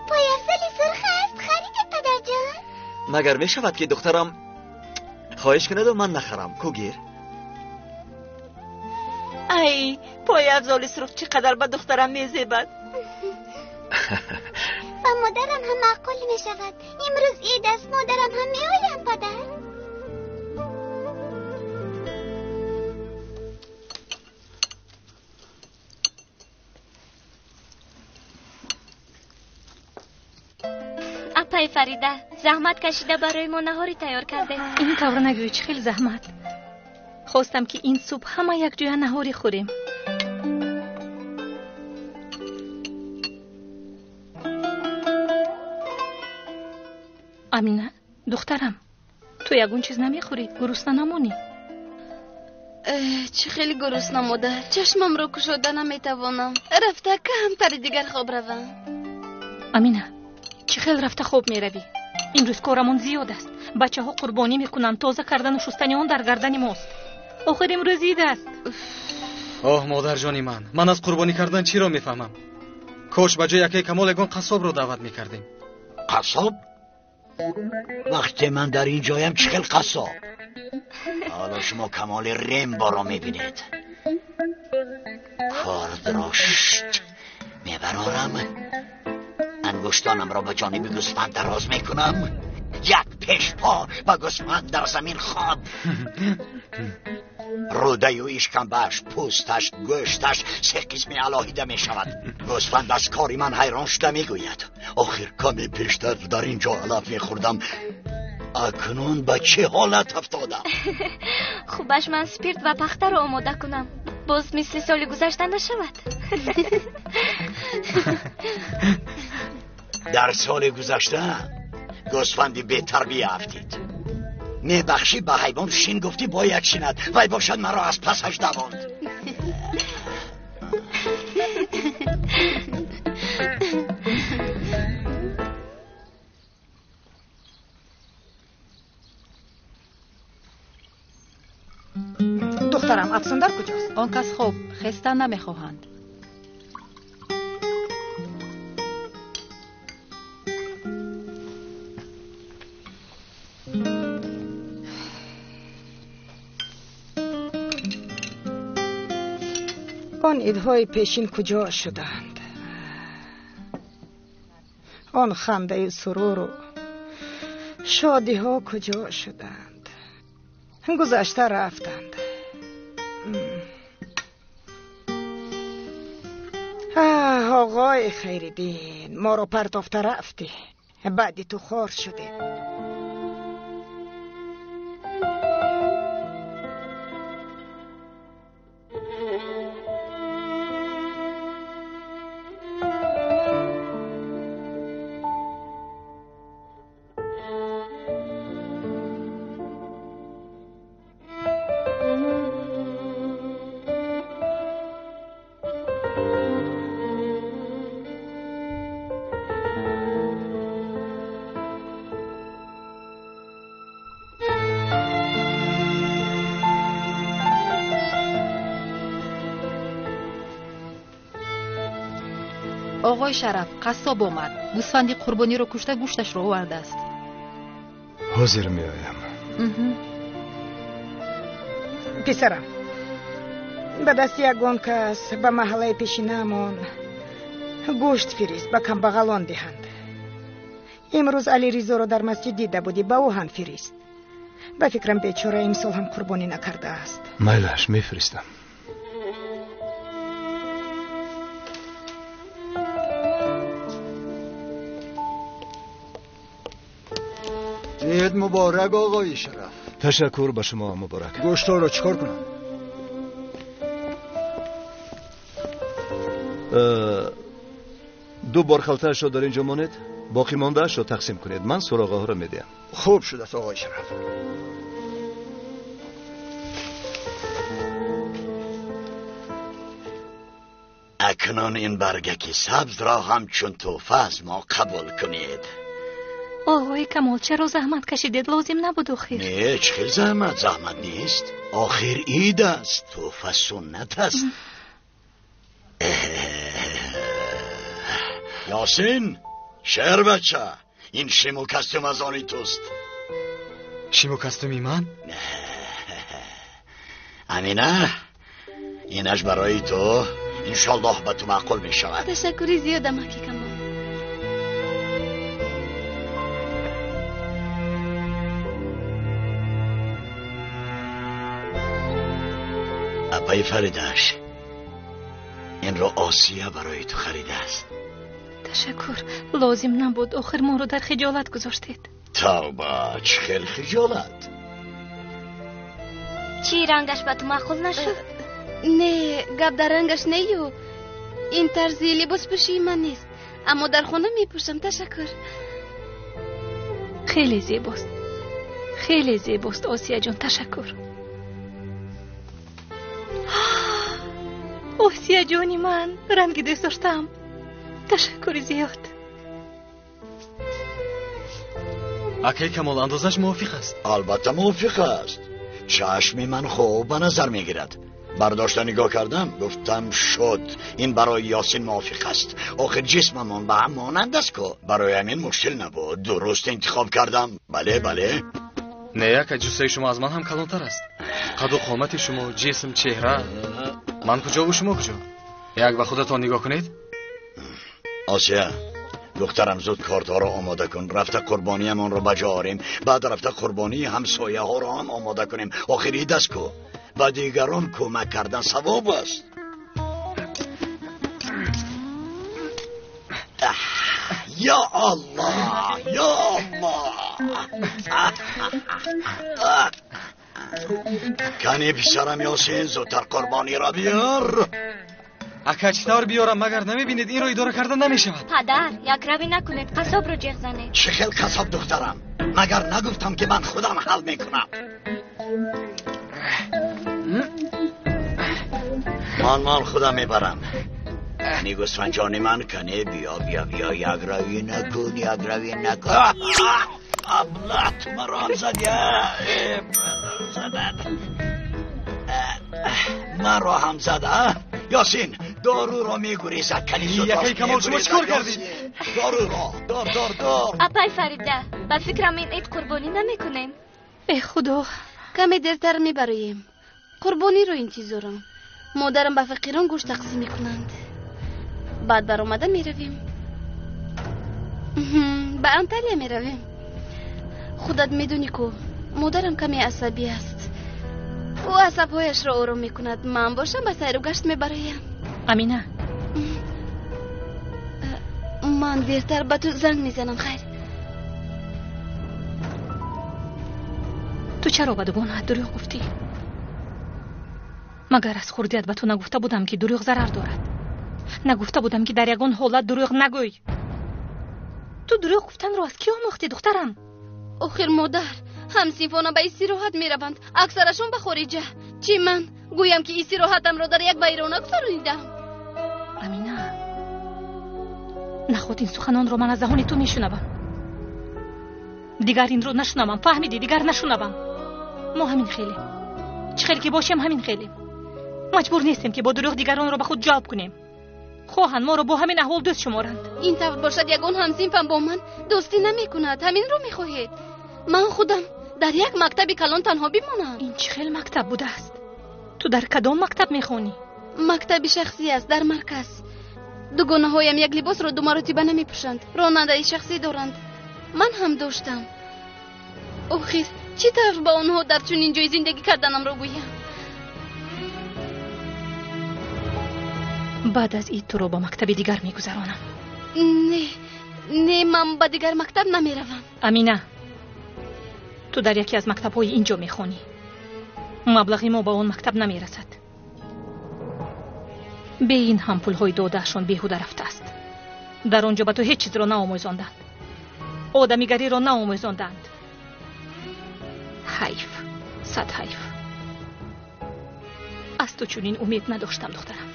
Пойафзоли сурх аст, харидед, падарҷон. Магар мешавад, ки духтарам хоҳиш кунаду ман нахарам? Ку гир? Ай, пойафзоли сурх чӣ қадар ба духтарам мезебад. Ба модарам ҳам маъқул мешавад. Имрӯз ид аст, модарам ҳам меоянд, падар. Апай Фарида, заҳмат кашида барои мо наҳорӣ тайёр кардед. Ин тавр нагӯй, чӣ хел заҳмат. Хостам, ки ин субҳ ҳама якҷоя наҳорӣ хӯрем. Амина, духтарам, ту ягон чиз намехӯрӣ? Гурусна намонӣ? Чӣ хеле гурусна, модар. Чашмамро кушода наметавонам. Рафта камтари дигар хоб равам. Амина, чӣ хел рафта хоб меравӣ? Имрӯз корамон зиёд аст. Бачаҳо қурбонӣ мекунанд, тоза кардану шустани он дар гардани мост. Охир имрӯз ид аст. Оҳ, модарҷони ман, ман аз қурбонӣ кардан чиро мефаҳмам? Кош ба ҷои акаи Камол ягон қассобро даъват мекардем. Қассоб? Вақте ман дар ин ҷоям, чӣ хел қассоб? Ҳоло шумо Камоли Ремборо мебинед. Кордро шт мебарорам, ангуштонамро ба ҷониби гӯсфанд дароз мекунам. Як пешпо ба гӯсфанд дар замин хоб. Рӯдаю ишкамбааш, пӯсташ, гӯшташ се қисми алоҳида мешавад. Гӯсфанд аз кори ман ҳайрон шуда мегӯяд: охир каме пештар дар ин ҷо алаф мехӯрдам, акнун ба чӣ ҳолат афтодам? Хубаш ман спирт ва пахтаро омода кунам, боз мисли соли гузашта нашавад. Дар соли гузашта гӯсфанди бетарбия афтид. Мебахшӣ, ба ҳайвон шин гуфтӣ, бояд шинад. Вай бошад маро аз пасаш давонд. Духтарам, Афсун дар куҷост? Он кас хоб, хеста намехоҳанд. Он идҳои пешин куҷо шуданд? Он хандаю суруру шодиҳо куҷо шуданд? Гузашта рафтанд. Оғои Хайриддин, моро партофта рафтӣ. Баъди ту хор шудем. Оғои Шараф, қассоб омад. Гӯсфанди қурбониро кушта, гӯшташро овардааст. Ҳозир меоям. Писарам, ба дасти ягон кас ба маҳаллаи пешинаамон гӯшт фирист, ба камбағалон диҳанд. Имрӯз Алиризоро дар масҷид дида будӣ, ба ӯ ҳам фирист. Ба фикрам, бечора имсол ҳам қурбонӣ накардааст. Майлаш, мефиристам. Ид муборак, оғои Шараф. Ташаккур, ба шумо муборак. Гӯштҳоро чӣ кор кунам? Ду бор халтаашро дар ин ҷо монед, боқӣ мондаашро тақсим кунед. Ман суроғаҳоро медиҳам. Хуб шудааст, оғои Шараф. Акнун ин баргаки сабзро ҳамчун тӯҳфа аз мо қабул кунед. Оғои Камол, чаро заҳмат кашидед? Лозим набуд охир. Не, чӣ хел заҳмат? Заҳмат нест. Охир ид аст, тӯҳфа суннат аст. Ёсин, шербача, ин шиму костюм аз они туст. Шиму костюми ман? Амина, инаш барои ту. Иншоллоҳ ба ту маъқул мешавад. Ташаккури зиёд, амаки Камол. Апаи Фаридаш, инро Осия барои ту харидааст. Ташаккур, лозим набуд. Охир моро дар хиҷолат гузоштед. Тавба, чӣ хел хиҷолат? Чӣ, рангаш ба ту маъқул нашуд? Не, гап дар рангаш нею. Ин тарзи либоспӯшии ман нест, аммо дар хона мепӯшам. Ташаккур. Хеле зебост, хеле зебост, Осияҷон. Ташаккур. Осияҷони ман, ранги дӯст доштаам. Ташаккури зиёд. Акай Камол, андозаш мувофиқ аст? Албатта мувофиқ аст. Чашми ман хуб ба назар мегирад. Бардошта нигоҳ кардам, гуфтам шуд, ин барои Ёсин мувофиқ аст. Охир ҷисмамон ба ҳам монанд аст ку. Барои ҳамин мушкил набуд. Дуруст интихоб кардам. Бале, бале. Не, ака, ҷуссаи шумо аз ман ҳам калонтар аст. Қаду қомати шумо, ҷисм, чеҳра. Ман куҷову шумо куҷо? Як ба худатон нигоҳ кунед. Осия, духтарам, зуд кортҳоро омода кун. Рафта қурбониямонро ба ҷо орем. Баъд рафта қурбонии ҳамсояҳоро ҳам омода кунем. Охир ид аст ку. Ба дигарон кӯмак кардан савоб аст. Ё Аллоҳ, ё Аллоҳ. Кани писарам Ёсин, зудтар қурбониро биёр. Ака, чӣ тавр биёрам, магар намебинед инро идора карда намешавад? Падар, якравӣ накунед, қассобро ҷеғ занед. Чӣ хел қассоб, духтарам? Магар нагуфтам, ки ман худам ҳал мекунам? Ман худам мебарам. Кани гӯсфанҷони ман, кане биё, биё, биё, якравӣ накун, якравӣ накун. Абла, ту маро ҳам задӣ, задад. Маро ҳам зад, а? Ёсин, доруро мегурезад, кани зуд бош. Якай Камол, шумо чӣ кор кардед? Доруро, дор, дор, дор. Апай Фарида, ба фикрам ин ид қурбонӣ намекунем. Э худо, каме дертар мебароем. Қурбониро интизорам. Модарам ба фақирон гӯшт тақсим мекунанд. Баъд баромада меравем. Ба Анталия меравем. Худат медонӣ ку, модарам каме асабӣ аст. Ӯ асабҳояшро ором мекунад. Ман бошам ба сайру гашт мебароям. Амина. Ман дертар ба ту занг мезанам, хайр. Ту чаро ба дугонаат дурӯғ гуфтӣ? Магар аз хурдият ба ту нагуфта будам, ки дурӯғ зарар дорад? Нагуфта будам, ки дар ягон ҳолат дурӯғ нагӯй? Ту дурӯғ гуфтанро аз кӣ омӯхтӣ, духтарам? Охир модар, ҳамсинфона ба истироҳат мераванд, аксарашон ба хориҷа. Чӣ ман гӯям, ки истироҳатамро дар як вайрона гузаронидам? Амина, наход ин суханонро ман аз даҳони ту мешунавам. Дигар инро нашунавам, фаҳмидӣ? Дигар нашунавам. Мо ҳамин хелем, чӣ хел ки бошем, ҳамин хелем. Маҷбур нестем, ки бо дурӯғ дигаронро ба худ ҷалб кунем. Хоҳанд моро бо ҳамин аҳвол дӯст шуморанд. Ин тавр бошад, ягон ҳамсинфам бо ман дӯстӣ намекунад. Ҳаминро мехоҳед? Ман худам дар як мактаби калон танҳо бимонам. Ин чӣ хел мактаб будааст? Ту дар кадом мактаб мехонӣ? Мактаби шахсӣ аст, дар марказ. Дугонаҳоям як либосро ду маротиба намепӯшанд, ронандаи шахсӣ доранд. Ман ҳам доштам. Охир чӣ тавр ба онҳо дар чунин ҷой зиндагӣ карданамро гӯям? Баъд аз ид туро ба мактаби дигар мегузаронам. Не, не, ман ба дигар мактаб намеравам. Амина, ту дар яке аз мактабҳои ин ҷо мехонӣ. Маблағи мо ба он мактаб намерасад. Бе ин ҳам пулҳои додаашон беҳуда рафтааст. Дар он ҷо ба ту ҳеҷ чизро наомӯзонданд, одамигариро наомӯзонданд. Ҳайф, сад ҳайф. Аз ту чунин умед надоштам, духтарам.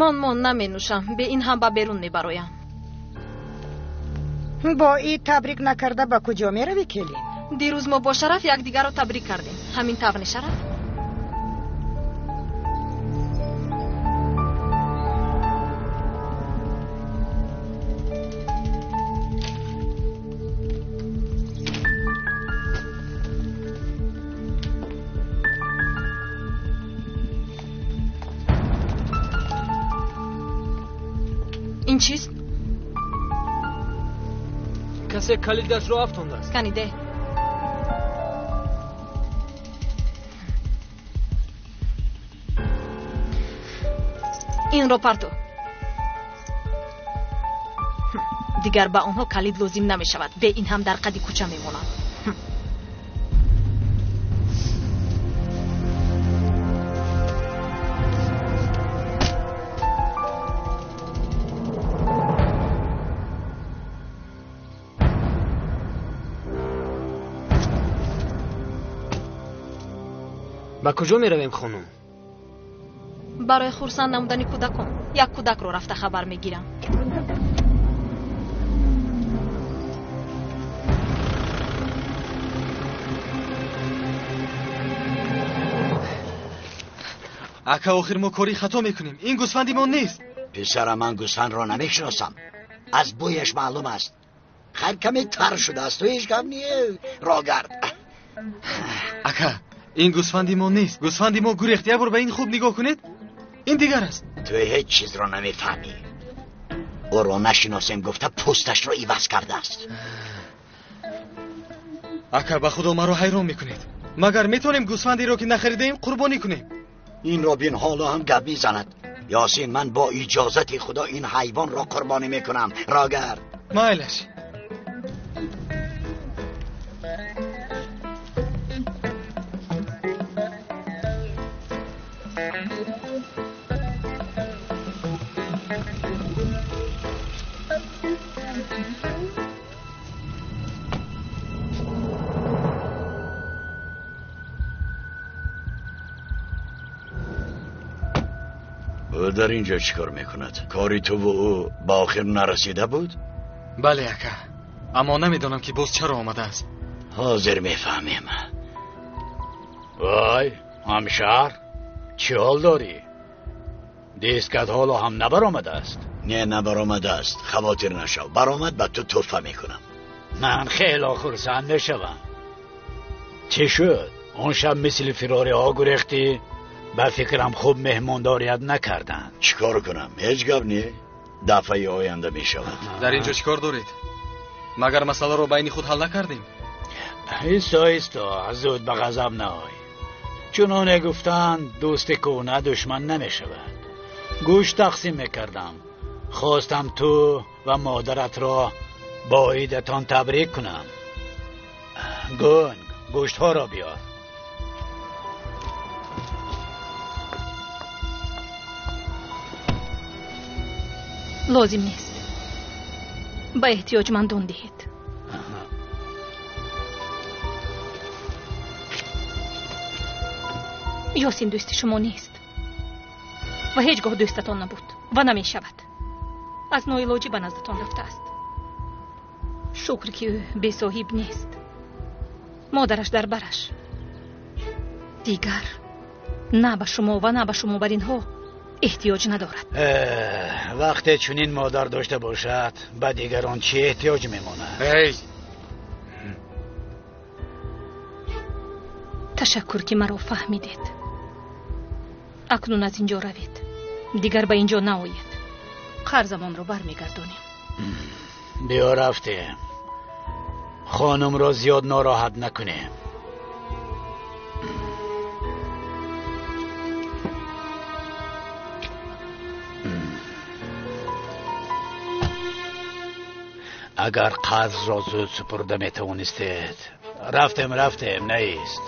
Мон наменӯшам, бе ин ҳам ба берун мебароям. Бо ид табрик накарда ба куҷо меравӣ, келин? Дирӯз мо бо Шараф якдигарро табрик кардем. Ҳамин тавр не, Шараф? Ин чист? Касе калидашро афтондааст. Каниде. Инро парту. Дигар ба онҳо калид лозим намешавад. Бе ин ҳам дар қади кӯча мемонанд. Ба куҷо меравем, хонум? Барои хурсанд намудани кӯдакон як кӯдакро рафта хабар мегирам. Ака, охир мо кори хато мекунем. Ин гӯсфанди мо нест. Писара, ман гӯсфандро намешиносам. Аз бӯяш маълум аст. Хайр, каме тар шудааст, ҳеҷ гап не. Рогард. Ака, ин гӯсфанди мо нест. Гӯсфанди мо гурехт. Як бор ба ин хуб нигоҳ кунед. Ин дигар аст. Ту ҳеҷ чизро намефаҳмӣ. Ӯро нашиносем гуфта пӯсташро иваз кардааст. Ака, ба худо маро ҳайрон мекунед. Магар метавонем гӯсфандеро, ки нахаридаем, қурбонӣ кунем? Инро бин, ҳоло ҳам гап мезанад. Ёсин, ман бо иҷозати Худо ин ҳайвонро қурбонӣ мекунам. Рогард. Майлаш. Дар инҷо чӣ кор мекунад? Кори ту ва ӯ ба охир нарасида буд? Бале, ака, аммо намедонам ки боз чаро омадааст. Ҳозир мефаҳмем. Вой, ҳамшаҳр, чӣ ҳол дорӣ? Дискат ҳоло ҳам набаромадааст? Не, набаромадааст. Хавотир нашав, баромад ба ту тӯҳфа мекунам. Ман хело хурсанд мешавам. Чӣ шуд? Он шаб мисли фирориҳо гурехтӣ? Ба фикрам хуб меҳмондорият накарданд. Чӣ кор кунам? Ҳеҷ гап не. Дафъаи оянда мешавад. Дар инҷо чӣ кор доред? Магар масъаларо байни худ ҳал накардем? Исто, исто, зуд ба ғазаб наой. Чуноне гуфтанд, дӯсти кӯҳна душман намешавад. Гӯшт тақсим мекардам. Хостам ту ва модаратро бо идатон табрик кунам. Гунг, гӯштҳоро биёр. Лозим нест. Ба эҳтиёҷмандон диҳед. Ёсин дӯсти шумо нест ва ҳеҷ гоҳ дӯстатон набуд ва намешавад. Аз ноилоҷӣ ба наздатон рафтааст. Шукр ки ӯ бесоҳиб нест. Модараш дар бараш. Дигар на ба шумо ва на ба шумо бар инҳо эҳтиёҷ надорад. Вақте чунин модар дошта бошад, ба дигарон чӣ эҳтиёҷ мемонад? Эй! Ташаккур ки маро фаҳмидед. Акнун аз инҷо равед. Дигар ба инҷо наоед. Қарзамонро бармегардонем. Биё рафтем. Хонумро зиёд нороҳат накунем. Агар қарзро зуд супурда метавонистед. Рафтем, рафтем, наист.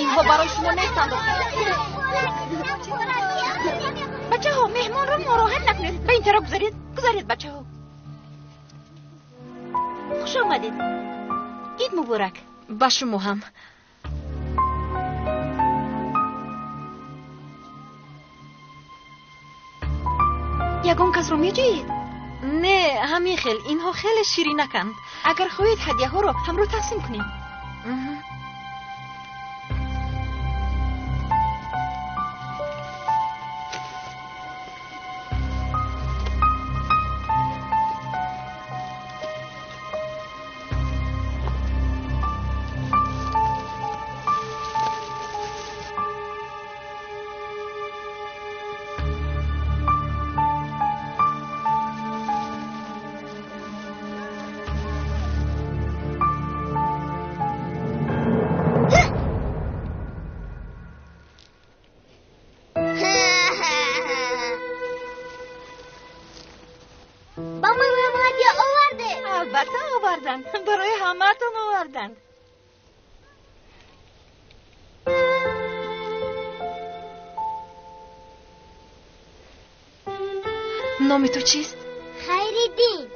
Инҳо барои шумо нестанд. Бачаҳо, меҳмонро нороҳат накунед. Ба ин тараф гузаред, гузаред, бачаҳо. Хуш омадед. Ид муборак. Ба шумо ҳам. Ягон касро меҷӯед? Не, ҳамин хел. Инҳо хеле ширинаканд. Агар хоҳед ҳадияҳоро ҳамроҳ тақсим кунем. Албатта оварданд. Барои ҳамаатон оварданд. Номи ту чист? Хайри. Бин.